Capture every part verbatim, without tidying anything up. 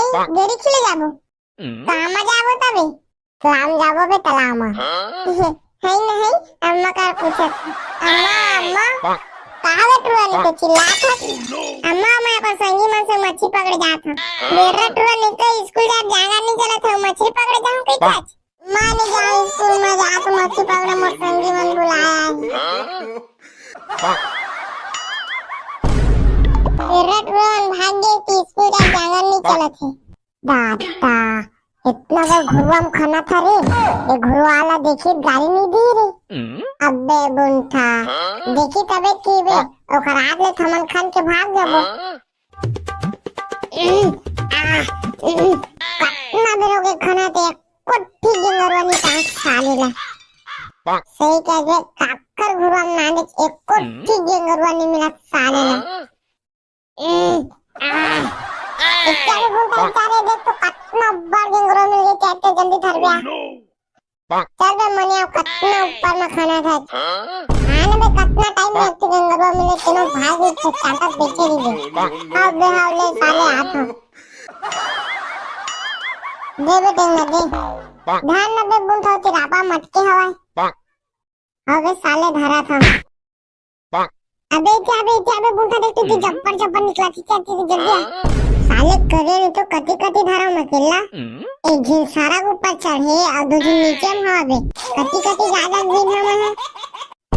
Dairy खिले जाबो। काम जाबो तबे। तालाब जाबो बे, तालाब म। है नहीं, अम्मा का पूछत। अम्मा, अम्मा, कहाँ बे टुरा निके चिल्लात हस? अम्मा, मैं अपन संगी मन संग मछरी पकड़े जात हँव। बेर्रा टुरा निके स्कूल जात जांगर नहीं चलत हे, मछरी पकड़े जाहूँ कहिके। मैं नहीं जाहूँ स्कूल में, जात हँव मछरी पकड़े, मोर संगी मन बुलाय हे। बेर्रा टुरा मन भाग गे कि स्कूल जात जांगर नहीं चलत हे। दादा, इतना बड़ घुरुवा म खनत हे रे, ये घुरुवा वाला देखी गारी नहीं दी रे। अबे बुंठा, देखी तबे की बे, ओकर हाथ ले थमन खन के भाग जाबो। आ, कतना बेर होगे खनत हे, एको ठी गेंगरवा नहीं पास साले ला। सही कहे, काकर घुरुवा म नांदे, एको ठी गेंगरवा नहीं मिलत साले ला। ए, आ, इत्या भी बोलता है, "अरे देख तो कतना बड़ गेंगरो मिल गई, क्या इत्या जल्दी धर गया?" चल बे मनिया, कतना ऊपर में खनत हे। हाँ ना बे, कतना टाइम में इत्या गेंगरो मिले, तीनों भाई भी चाटत बैठे रही बे। हाव बे, हाव ले साले हाथ में। दे बे टेंगा दे। ध्यान ना बे बुंठा होती रापा मटके हवाए। हाव बे साले धरत हँव। अबे इत्या बे, इत्या बे बुंठा देख तो जब्बर जब्बर निकलत हे, इत्या जल्दी आ। साले करे नहीं तो कति कति धरँव मैं अकेल्ला। एक झिन सारा के ऊपर चढ़े अउ दू झिन नीचे म हवे। कति कति ज्यादा दिन हवे है।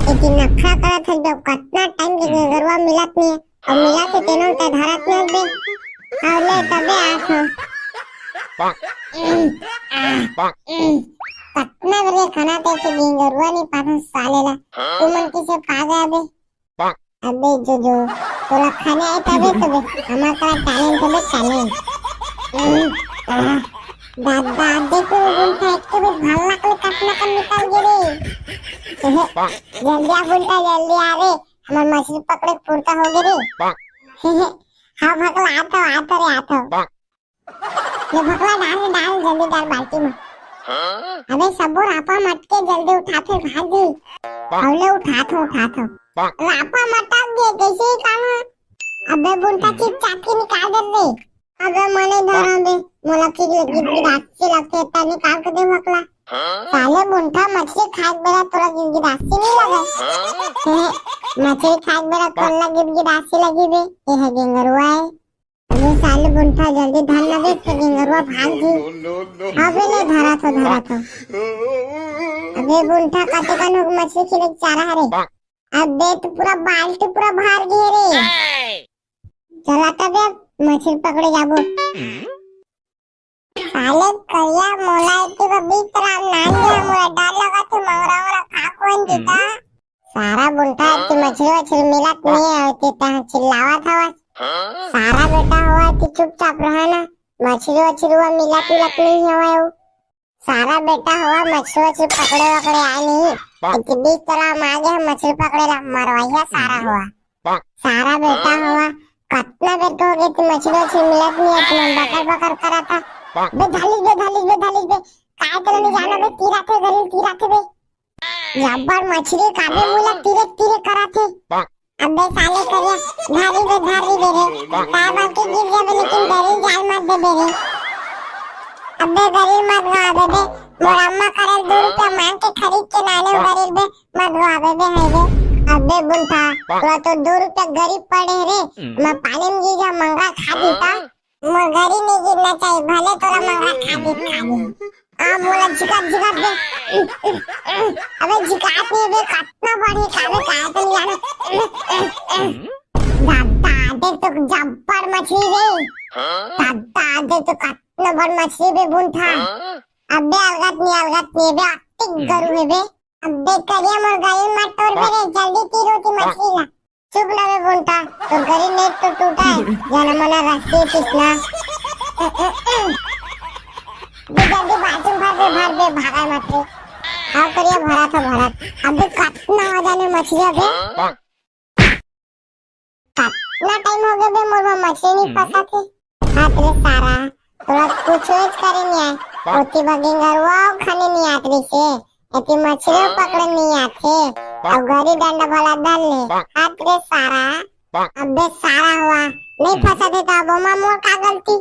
एक दिन नखरा करत हे जब कतना टाइम के गेंगरवा मिलत नहीं है। अउ मिलत हे तेनो ते धरत नहीं बे। अउ ले तबे आत हँव। कतना बेर खनत हे कि गेंगरवा नहीं पाथँव साले ला। तुमन किसे पा गया बे? अबे जो जो, तोला खाने आए तबे तबे, हमार करा talent तबे talent। दादा, देखो बुंठा, एक तो भी भल्ला के कतना कन निकल गे रे। जल्दी आ बुंठा, जल्दी आ रे, हमार मछरी पकड़े के फुरता हो गे रे। हाँ भकला, आत हँव, आत हँव रे, आत हँव। ले भकला डाल, डाल, जल्दी डाल बाल्टी में। अबे सबो रापा मटके जल्दी उठा, फिर भाग गई। अउ ले उठात हँव, उठात हँव। रापा मटक गए, कैसे ही काम है। अबे बुंठा चिप चाप के निकाल दे रे। अबे मने धरा बे, मोला की लगी गिदासी लगथे, ता निकाल के दे भकला। साले बुंठा मछरी खाए के बेरा तोला गिदासी नहीं लगे। मछरी खाए के बेरा कोन ला गिदासी लगी बे? ये है गेंगरुआ है। अबे साले बुंठा जल्दी धर ना बे, तो गेंगरुआ भाग जी। अबे ले धरा तो, धरा तो। अबे बुंठा कते कन हो मछरी खिले के चारा हरे। अबे तो पूरा बाल्टी पूरा भर गे रे। चला तबे मछरी पकड़े जाबो। साले करिया मोला इतनी बा बीच राम नान दे, मोला डर लगा थे मंगरा वाला खा कोन जीता। सारा बुंठा की मछरी वछरी मिलत नहीं है, ते तहाँ चिल्लावत हवस। सारा बेटा हुआ कि चुपचाप रहा ना, मछरी वछरी हुआ मिलत मिलत नहीं हवय। सारा बेटा हुआ मछरी वछरी पकड़े वकड़े आए नहीं, इतनी बीच तलाब में आ गया मछरी पकड़े ला, मरवाइया सारा हुआ। सारा बेटा हुआ कतना बेर के हो गए थी मछरी वछरी मिलत नहीं है, तुमन बकर बकर करा था। बे धालिस बे, धालिस बे, धालिस बे, काय तेला नहीं जाना बे, तीरा थे गरीब तीरा थे बे। जब्बर मछरी काबे मोला तीरे तीरे करा थे। अबे साले करिया, धारी बे, धारी बे रे। काबर के गिर जाबे, लेकिन गरीब जाल मत दे बे रे। अबे गरीब मत गा दे बे। मोर अम्मा करे दू रुपया मांग के खरीद के लाने गरीब बे, मत गा दे बे, है बे। अबे बुंठा, तोला तो दू रुपया गरीब पड़े रे। मैं पानी में गिर जा, मंगरा खा देता। मोर गरी नहीं गिरना चाहिए, भले तोला मंगरा खा दे, खा दे। आ, मोला झिका, झिका दे। अबे झिकात नहीं बे, कतना बढ़िया खावे, काहे तो नहीं जाना। दादा, देख तो जब्बर मछली रे। दादा, देख तो कतना बड़ मछली बे बुंठा। अबे अलगत नहीं, अलगत नहीं बे, अतिक गरू है बे। अबे करिया मोर गरी मत तोड़ बे रे, जल्दी तीर होती मछली ला। चुप ना बे बुंठा, तो गरी नेट तो टूटा है, जाना मना रस्सी पिसना। बे जल्दी बाल्टी भर बे, भर बे, भागा मत रे। हाँ करिया भरा था भरा। अबे कतना हो जाने मछली अबे। कतना टाइम हो गया बे मोर मा मछली नहीं फंसा थे। हाथ रे सारा, तोला कुछ करे नहीं आए। ओती बा गेंगरुआ खाने नहीं आत रही से। एती मछली पकड़े नहीं आथे। अब गरी डंडा भला धर ले। हाथ रे सारा। अबे सारा हुआ। नहीं फंसा थे तो अब ओमा मोर का गलती?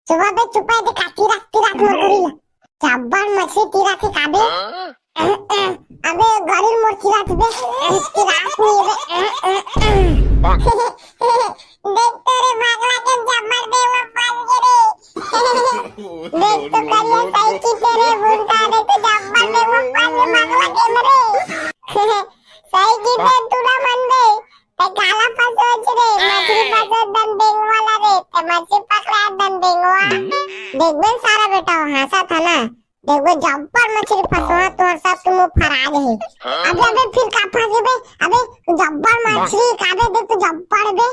चुपा बे, चुपा, एदे का तिरात, तिरात मोर गरी ला। जब्बर मछली तिरात हे का बे? अबे गरी मोर तिरात बे, तिरात नहीं बे। देख तो रे भगला के जब्बर बेंगवा फंस गे रे। देख तो करिया सही की तेरे भूलता, देख तो जब्बर बेंगवा फंस गे भगला के रे। सही की ते तू ना मन बे। ते काला फंसोच रे, मछली फंसो दन बेंगवा ला रे, ते मछली पकड़ा दन बेंगवा। देख बे सारा बेटा, हंसा था ना, देख बे जब्बर मछली फंसो, तोर सब तुम फराज है। अबे, अबे फिर का फंसे बे? अबे जब्बर मछली का बे, देख तो जब्बर बे।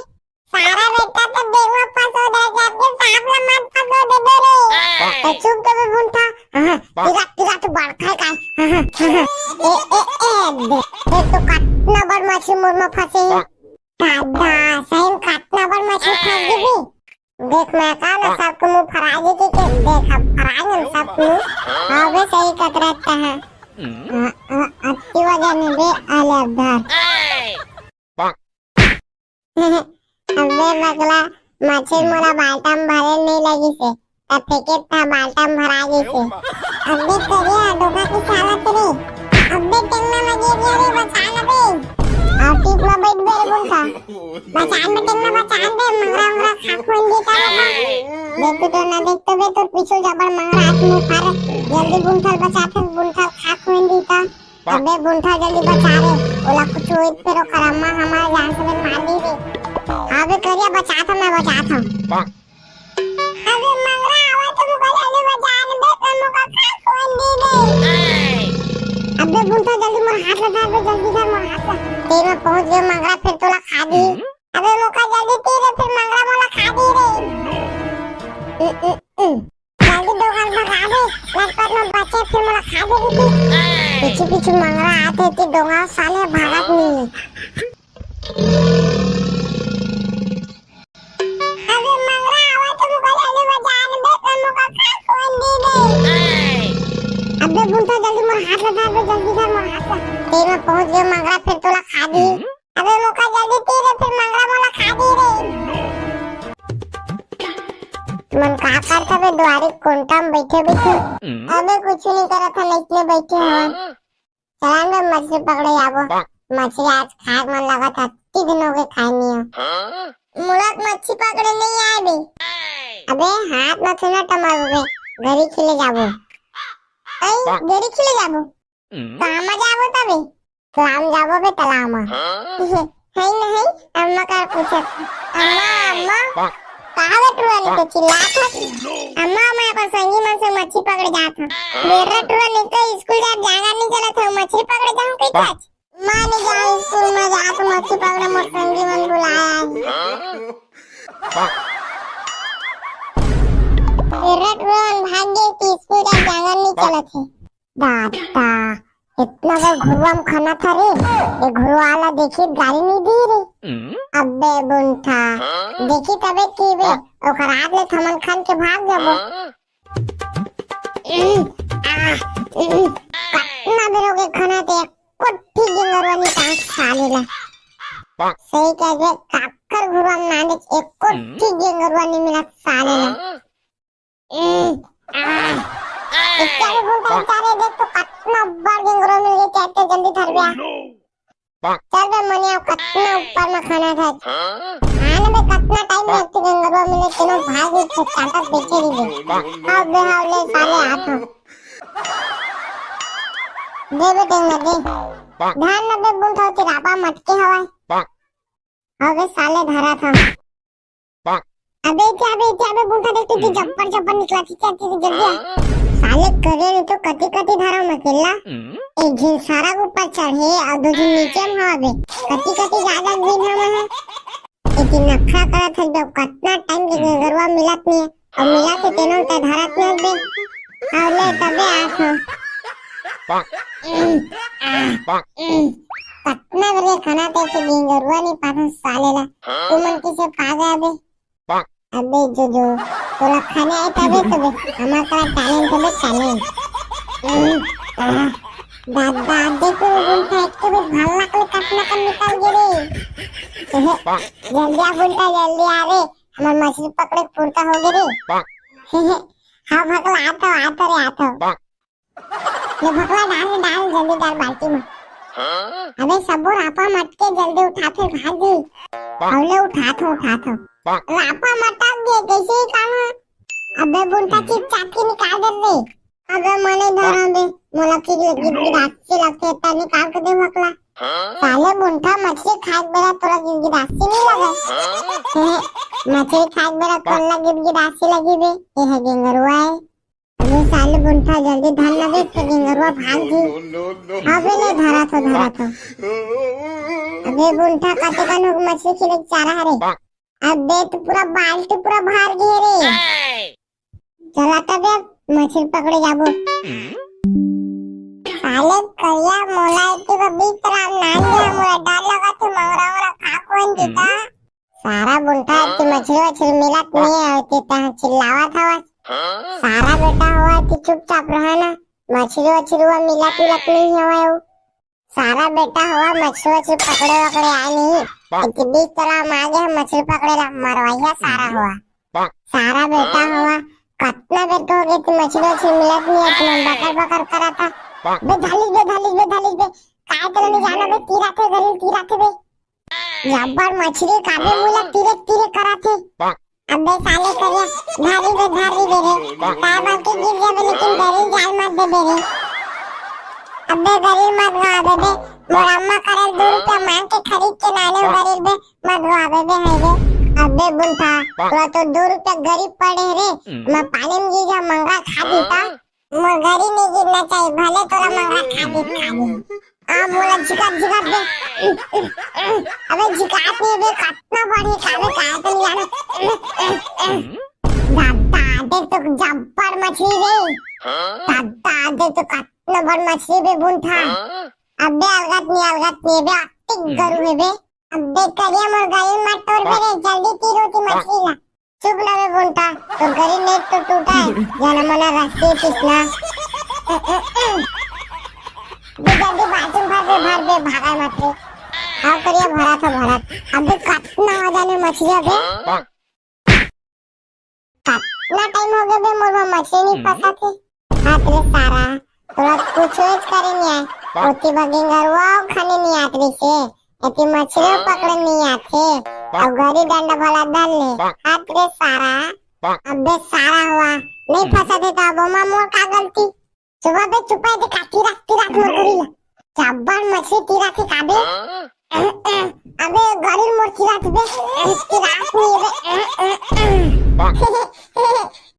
सारा बेटा तो बेंगवा फंसो दे, जाके सांप ला मत फंसो दे दे रे। तो चुप कर बे बुंठा। हाँ, तिरा, तिरा तू बड़का है का? हाँ, हाँ, हाँ। ए, ए, ए, दे, देख तो कतना बड़ मछली मुंह में फंसे। दादा, सही में कतना बड़ मछली फंस गे बे। देख मैं का ना सबको मुंह फराज के, के देख अब फराज हम सबको। हाँ बे सही कतरता है। अ, अ, अति वजन है बे, आले अब धर। अबे बगला, मछली मोला बाल्टा में भरे नहीं लगी से, तब फेंके था बाल्टा में भरा गई से। अबे करिया, डोका के साला तेरे, अबे टेंगना लगे गया रे, बचा ना बे। और टीप में बैठ बे रे बुंठा, बचा में टेंगना बचा दे, मंगरा मंगरा खा खोन दी था बता। देख तो ना देख तो बे, तोर पीछू जबर मंगरा हाथ में फार, जल्दी बुंठल बचा, फिर बुंठल खा खोन दी था। अबे बुंठा जल्दी बचा रे, ओला कुछ होई त फेर ओकर अम्मा हमार जान से मार दी रे। अबे करिया बचात हंव, मैं बचात हंव। अबे मंगरा आवा तो मुका जल्दी बचा न बे, तो मुका खा खोन दी रे। अबे बुंठा जल्दी मोर हाथ ला धर बे, जल्दी धर मोर हाथ ला। ते मैं पहुंच गए मंगरा, फिर तोला खा दी। अबे मुका जल्दी ती रे, फिर मंगरा मोला खा दी रे। उ, उ, उ। जल्दी डोंगा भगा दे, लटपट में बचे फिर मोला खा दे बेटी। पीछे पीछे मंगरा आते ती डोंगा साले भागत नहीं है। अबे मंगरा आवा तो मुका जल्दी बचा न बे, तो मुका खा खोन दी बे। अबे बुंठा जल्दी मोर हाथ ला धर बे, जल्दी धर मोर हाथ ला। ते मैं पहुंच गए मंगरा, फिर तोला खा दी। अबे मुका जल्दी ती रे, फिर मंगरा मोला खा दी रे। तुमन का करत हवे दुआरी कोंटा में बैठे बैठे? अबे कुछ नहीं करत हन, इसने बैठे हवन। चला ना मछली पकड़े जाबो। मछली आज खाए के मन लगत हे, अत्ती दिन हो गए खाए नहीं हो। मोला तो मछली पकड़े नहीं आए बे। अबे हाथ में थोड़ा टमर बे, गरी खेले जाबो। आई, गरी खेले जाबो। कहाँ में जाबो तबे? तालाब जाबो बे, तालाब म। हाँ? है न है, अम्मा का पूछत। अम्मा, अम्मा, का गे टुरा नी तो चिल्लात हस? अम्मा, मैं अपन संगी मन से मछली पकड़े जात हूँ। बेर्रा टुरा नी तो स्कूल जात जांगर नी चलत हे, मछली पकड़े जाहूँ कहिके आज। मैं नी जाहूँ स्कूल में, जात मछली पकड़े मोर संगी मन बुलाए हे। बेर्रा टुरा मन भाग गे कि स्कूल जात जांगर नी चलत हे। दादा, इतना बड़ घुरुवा में खनत हे रे, ये घुरुवा ला देखी गारी नहीं दी रे। अबे बुंठा, देखी तबे की बे, ओकर हाथ ले थमन खन के भाग जाबो। आ, कतना बेर हो गए खनत हे, एको ठी गेंगरवा नी पास साले ला। सही कह दे, काकर घुरुवा में ना देख, एको ठी गेंगरवा नी मिला साले ला। ए, आ। इत्या भी बोलता है, "क्या रे, देख तो कतना बड़ गेंगरो मिल गए, क्या इत्या जल्दी धर गया?" चल बे मनिया, कतना ऊपर में खनत हे। हाँ ना बे, कतना टाइम में एक गेंगरो मिले, तीनों भाई भी चाटत पीछे ही दे। हाव बे, हाव ले साले हाथ में। दे बे टेंगा, दे। धान ना बे बुन था, तेरा आपा मटके हवाए। हाव बे साले धरा था। अबे क्या बे, क्या बे, बुंठा देख, तू जब्बर जब्बर निकला थी क्या, तू जल्दी आ। साले करे नहीं तो कति कति धरा मकेला। एक झिन सारा के ऊपर चढ़े और दो झिन नीचे में हवा बे। कति कति ज्यादा दिन हम है। इतनी नखरा करत है जब कतना टाइम के गरुआ मिलत नहीं है। और मिला के तेनों का धरत नहीं बे। और ले तबे आस हो। कतना बजे खाना ते के दिन गरुआ नहीं पाथन साले ला। तुमन किसे पा गया बे? अबे जो जो, तोला खाने आए तबे तबे, हमार करा talent तबे talent। दादा, देखो, बुंठा एक तो भी भाला के कतना कम निकल गे रे। जल्दी आ बुंठा, जल्दी आ रे, हमार मछली पकड़े के पुरता हो गे रे। हाँ भकला, आथव, आथव रे, आथव। ले भकला, डाल, डाल, जल्दी डाल बाल्टी में। अबे सबो रापा मटके जल्दी उठा, फेर भाग जी। अउ ले उठाथव, उठाथव। रापा मटक गे, कइसे ही काम हे? अबे बुंटा चुपचाप के निकाल दे रे। अबे मने धरा बे, मोला की गिदगिदासी लगथे, त निकाल के दे भकला। साले बुंटा, मछली खाए के बेरा तोला गिदगिदासी नहीं लगे? हैं? मछली खाए के बेरा कोन ला गिदगिदासी लगी बे? ये है गेंगरुआ है। अबे साले बुंटा, जल्दी धर ना बे, तो गेंगरुआ भाग जी। अबे ले धराथव, धराथव। अबे बुंटा, कते कन हो मछली खिले के चारा हरे? अबे तो पूरा बाल्टी पूरा भर गे रे। चला तबे मछली पकड़े जाबो। साले करिया, मोला एती बर बीच राम नान दे, मोला डर लगत हे, मंगरा वंगरा खा कोन जीता। सारा बुंटा, एती मछली वछली मिलत नहीं हे, एती तहाँ चिल्लावत हवस। सारा बेटा होवा, एती चुपचाप रहा ना, मछली वछली हुआ मिलत मिलत नहीं हवय। सारा बेटा होवा, मछली वछली पकड़े वकड़े आए नहीं। एती बीच तालाब में आ गे हे मछली पकड़े ला, मरवाइया सारा होवा। सारा बेटा होवा, कतना बेर तो हो गे, एती मछली वछली मिलत नहीं हे, तुमन बकर बकर करत हा। बे धालिस बे, धालिस बे, धालिस बे, काय तेला नहीं जाना बे, तीरा थे गरीब, तीरा थे बे। जब्बर मछली काबे मुला तीरे तीरे करत हे। अबे साले करिया, धारी बे, धारी बे रे। काय बाकी गिर जाबे, लेकिन गरीब जाए मत दे बे रे। अबे गरीब मत गा बे बे। मोर अम्मा करल दू रुपया मांग के खरीद के लाने गरीब बे, मत गा बे बे, है बे। अबे बुंटा, तोला तो दू रुपया गरीब पड़े रे। मैं पानी में गिर जा, मंगरा खा देता। मोर गरी नहीं गिरना चाहिए, भले तोला मंगरा खा दे, खा दे। आ मोला झिका झिका दे। अबे झिकात नहीं बे, कतना बड़ी काबे काय तो नहीं जाना। दादा, देख तो जब्बर मछली रे। दादा, देख तो कतना बड़ मछली बे बुंटा। अबे अलगत नहीं, अलगत नहीं बे, अतिक गरू है बे। अबे करिया, मोर गरी मत तोड़ बे रे, जल्दी तीर ओती मछली ला। चुप ना बे बुंटा, तोर गरी नहीं तो टूटा है, जाना मना रस्सी पिसना। बे जल्दी बाल्टी में भर बे, भर बे, भागा मत रे। हाँ करिया, भराथव, भराथव। अबे कतना हो जाने मछली अबे। कतना टाइम हो गए बे, मोर बर मछली नहीं फंसा थे। हाथ रे सारा, तोला कुछ करे नहीं आए। ओती बगेंगरवा खाने नहीं आत रही से, एती मछली पकड़े नहीं आते। अब गरी डंडा भला धर ले। हाथ रे सारा, अबे सारा हुआ, नहीं फंसा थे तो अब ओमा मोर का गलती? सुबह पे चुपा दे का तिरक तिरक मोर गरी ला। जब्बर मछली तिरक थे काबे। अबे गरी मोर तिरक बे, तिरक नहीं बे।